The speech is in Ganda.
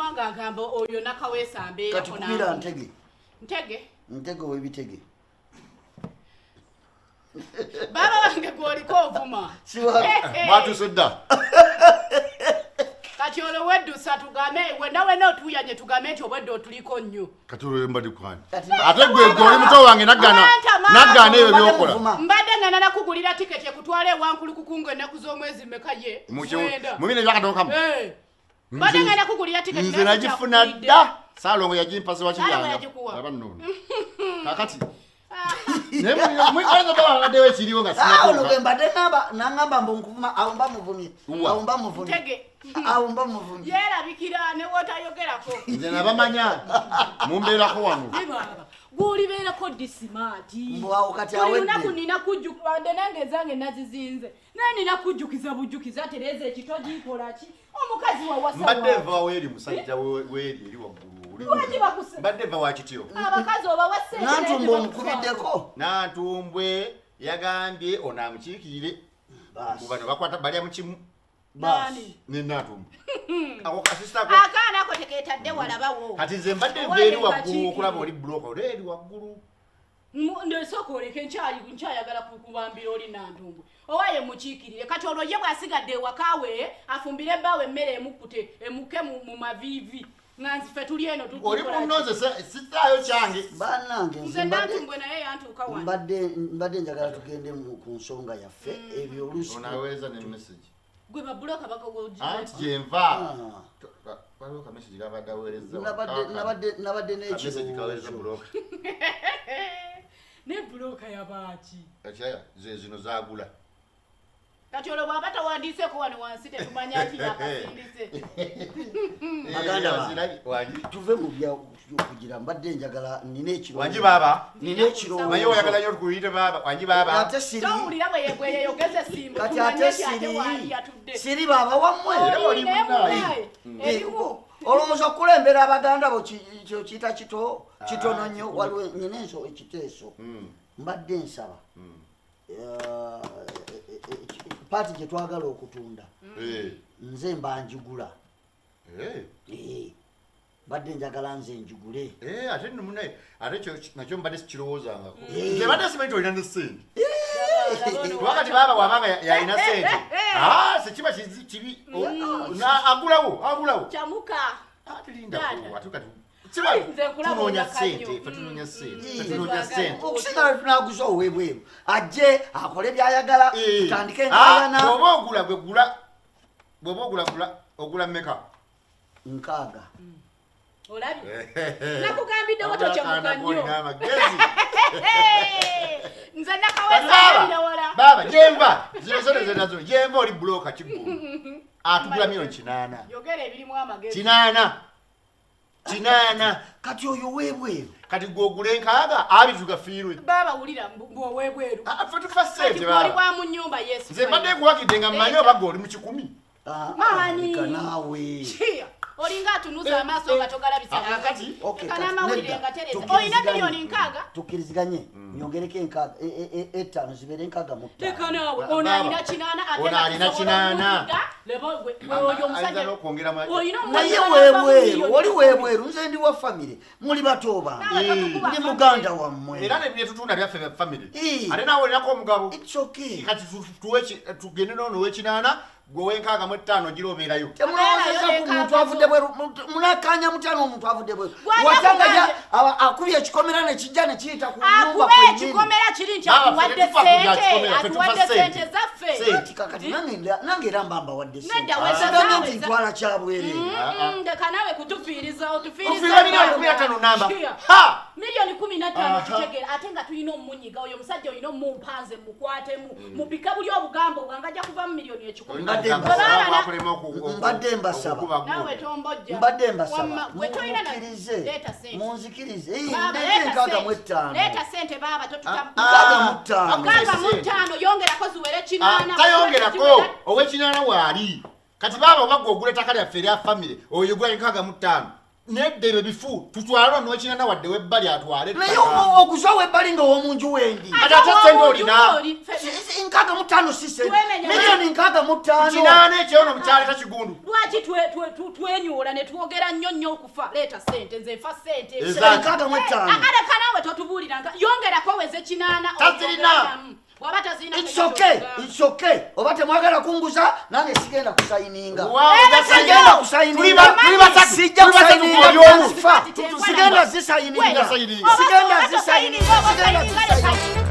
Anvuma ng'agamba oyo Nakaweesa Kati ambeerako kubira nanvuma. Ntege. Ntege. Ntege ow'ebitege. Baba wange gwoliko ovuma. Mwatuuse dda. Kati olwo weddusa tugambe wena wena otuyanye tugambe nti obwedda otuliko nnyo. Kati olwo mbadde kwani? Kati Ate gwe gwe oli muto wange naggana Kwanta, naggana ebyo Mbadde byokola. muvuma. Mbadde ngana nakugulira tiketi ekutwala ewankulukukungu ennaku z'omwezi mmeka ye? 9. Mu bino ebyakatokamu. Eh. Mbadde ngana kugulira tiketi Nze naye nagifuna sikyakukulidde. dda. Saalongo yagimpa Saalongo sewakiranga. yagikuwa. Aba nno. Kakati. Naye muyinza baba babaddewo ekiriwo nga Ah, olwo sinatuuka. bwe mbadde ngamba nangamba mbu nkuvuma, awo mba muvumye. Wa. Awo mba muvumye. Ntege. Awo mba muvumye. Yeerabikira ne wootayogerako. Nze nabamanya mumbeerako wano. Ne baaba gw'olibeerako disimaati. Mbu awo kati Buli awedde. lunaku nina kujjukiza wadde nange ezange nazizinze naye nina kujjukiza bujjukiza tereeza ekito gikola ki omukazi wawasa Mbadde wa- nva weeri musajja weeri eri waggulu. Lwaki bakuse- Mbadde nva wa kityo. Abakazi obawa ssente naye Nantumba tebakufaako. omukubiddeko. Nantumbwe yagambye ono amukiikirire. Baasi. Mu bano bakwata balya mu kimu Baasi. Nani? ne Nantumbwe. Ako kasisita ako. Akaana ako tekeetadde walabawo. Kati nze mbadde nva Owange eri waggulu nkakiikirire. okulaba oli bulooka oli eri waggulu. Nesooka oleke nkyayagala kubambira oli Nantumbwe owaye mukiikirire. Kati olwo ye bw'asigadde ewaka we afumbire bbaawe emmere emukkute emukke mu maviivi nga nzife tuli eno Oli tutukola ki? munno nze sitaayo kyange. Bannange nze nze mbadde Nantumbwe naye yantuuka wano. Mbadde njagala tugende ku nsonga yaffe ebyo oluusi. Onaweereza ne message. Gwe babuloka bakogoji. Anti gye nva. Ah. Waliwo ka message kabadde aweereza. Nabadde Ka message kaweereza n'ekirowoozo. bulooka. Ne buloka yabaaki? Ekirala ze zino zaagula. Kati olwo bw'aba tawandiiseeko wano wansi tetumanya nti yakasindise. Baganda Eh, bange. zirabye. Wangi. Tuve mu bya kugira mbadde njagala nina ekirowoozo. Wangi baaba. Nina ekirowoozo. Manyi oyagala nnyo tukuyite baaba. Wangi baaba. Ate siri Towulira bwe yeyogeza essimbo kati tumanye ate nti ate siri waali yatudde. Siri baaba wammwe. Era oli Naye munnaye. munnaye, erimu. Olowooza okukulembera abaganda bo kyo kiyita kito kitono nnyo. Waliwo nyina enso ekiteeso mbadde nsaba paati gye twagala okutunda nze mba njigula. Mbadde njagala nze njigule. Ate nno munnaye ate ekyo nakyo mbadde sikirowoozangako. Nze mbadde simanyi nti olina ne ssente. Kuba kati baaba bw'abanga yalina ssente. Ah, sekiba kibi. Agulawo, agulawo. Kyamuka. Ah, tulinda Taata. ku, ate kati kiba Ai, nze nkulaba tunoonya olaka ssente, nnyo. ffe tunoonya ssente, ffe Mm. tunoonya ssente. Okusinga lwe tunaguza ow'ebweru ajje akole by'ayagala tutandike Ah, enkaayana. bw'oba ogula gwe gula, bw'oba ogula gula, ogula mmeka? 60. Olabye? Nakugambiddewo tokyamuka Akaana nnyo. k'olina amagezi. Nze Kati Nakaweesa baaba, alabira wala. baaba, gyenva, zino zona ze nazo, gyenva oli bulooka kiggulu. Atugula 800,000,000. Yogera ebirimu amagezi. 800. 800. Kati oyo ow'ebweru. Kati gwe ogula 60, abiri tugafiirwe. Baaba wulira mbu ow'ebweru. Ah, ffe tufa Kati ssente gwe oli baaba. wa mu nnyumba Yesu. Nze mbadde nkuwagidde nga mmanyi oba gwe oli mu 100. Ah, Maani. leka naawe. Kia, olinga atunuza amaaso nga togalabisa. Ah, kati. Okay, Kana kati amawulire nedda. nga tereza. Tukkiriziganye. Olina 60,000,000? Tukkiriziganye nyongereko 60 5 zibeere 65. Leka naawe, Baaba. ono alina 8 ate Ono nga alina tusobola 8. okumudda. Leba gwe oyo omusajja. Ayinza n'okwongera mu- Olina omusajja Naye alaba weebweru, miliyoni oli 10. weebweru, nze ndi wa famire, muli bato bange. Naawe totukuba Ndi famire. muganda wammwe. Era ne byetutunda byaffe bya famire. Eh. Ate naawe olinako omugabo. It's okay. Kati tugende n'ono ow'ekinaana, gwe ow'enkaga mu etaano gira obeerayo. Temulowoozeza ku muntu avudde bweru, munakkaanya mutya n'omuntu avudde bweru? Gw'ajja Watya nga kugambye- akubye ekikomera ne kijja ne kiyita ku nnyumba Akube kwennyini. ekikomera kiri nti Baaba, ffe atuwadde tetufa ku bya ssente, kikomera, ffe tufa atuwadde ssente. ssente zaffe. Ssente. Kati kakati nange era mba mbawadde ssente. Nedda, weza Sigambye zaawe nti ntwala kyabwereere. Leka naawe kutufiiriza, otufiiriza. Ofiirwa 15,000,000 namba. Kia. Ha! 15,000,000 Aha. kitegeera, ate nga tulina omunyiga oyo omusajja olina omumpanze mukwatemu mubika buli obugambo bwange ajja kuva mu 100,000,000. Mbadde Olina mbasaba. ogamba Mbadde mbasaba. okukuba gundi. Naawe tombojja. Mbadde mbasaba. Wamma, gwe tolina na- Mukkirize. Leeta ssente. Munzikirize. Eh, Baaba, ndeeta leeta 65. ssente. Leeta ssente baaba, totuta- Ah, 65. 65, yongerako ziwere 8. Ah, tayongerako, ow'ekinaana waali. Kati baaba oba gwe ogula ettaka lyaffe erya famire, oyo gula 65. Nedda, ebyo bifu, tutwale nokinana wadde webbali atwale. Naye oguza webbali nga owomunju wendi. Kati ate sente olina? 65 si sente. Twemenya. Miliyoni 65. 8 ekyono mukyaleta kigundu. Lwaki twenyoola ne twogera nnyo nnyo okufa? Leeta sente, nze nfa sente. 65. Aleka naawe, totubuulira nka yongerako weze 8. Tazirina. Bw'aba tazirina, It's okay, it's okay. Oba temwagala kunguza, nange sigenda kusayininga. Sigenda kusayininga. Tuli basatu. Sijja Tuli basatu kusayininga ku oli omu. transfer. Sigenda zisayininga. Sigenda Sigenda zisayininga. Sigenda zisayininga.